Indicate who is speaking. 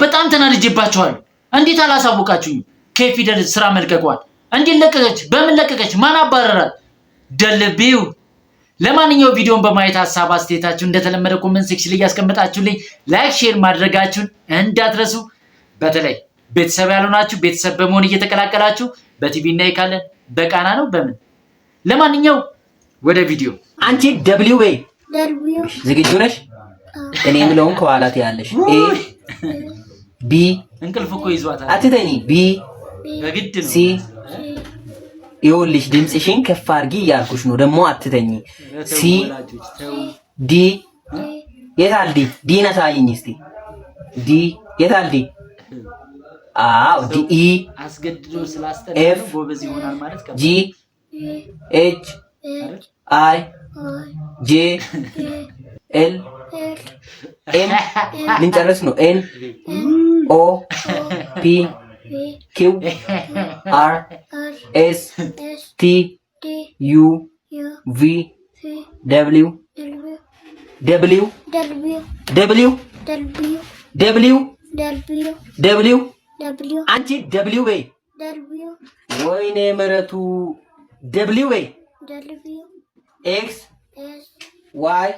Speaker 1: በጣም ተናድጄባችኋለሁ። እንዴት አላሳወቃችሁኝም? ከፊደል ስራ መልቀቋል። እንዴት ለቀቀች? በምን ለቀቀች? ማን አባረራት? ደልቢው። ለማንኛውም ቪዲዮን በማየት ሀሳብ አስተያየታችሁን እንደተለመደ comment section ላይ እያስቀመጣችሁልኝ like፣ share ማድረጋችሁን እንዳትረሱ። በተለይ ቤተሰብ ያልሆናችሁ ቤተሰብ በመሆን እየተቀላቀላችሁ በቲቪ እናይካለን። በቃና ነው በምን። ለማንኛው ወደ ቪዲዮ።
Speaker 2: አንቺ W በይ።
Speaker 3: W።
Speaker 2: ዝግጁ ነሽ? እኔ የምለውን ከኋላ ትያለሽ። A B
Speaker 1: እንቅልፍ እኮ ይዟታል።
Speaker 2: አትተኝ። B
Speaker 1: በግድ ነው።
Speaker 2: C። ይኸውልሽ ድምፅሽን ከፍ አድርጊ እያልኩሽ ነው። ደግሞ አትተኝ።
Speaker 1: ተው
Speaker 2: C
Speaker 1: ወላጆች ተው።
Speaker 2: D የታል? D D ን አሳይኝ እስቲ። D የታል? D አዎ፣ D E
Speaker 1: አስገድዶ ስላስጠና
Speaker 2: F
Speaker 1: ጎበዝ ይሆናል ማለት ከባድ።
Speaker 2: G H I J L M ልንጨርስ ነው። N O P Q R S T U V W W W W W። አንቺ W በይ። ወይኔ ምረቱ፣ W በይ። X Y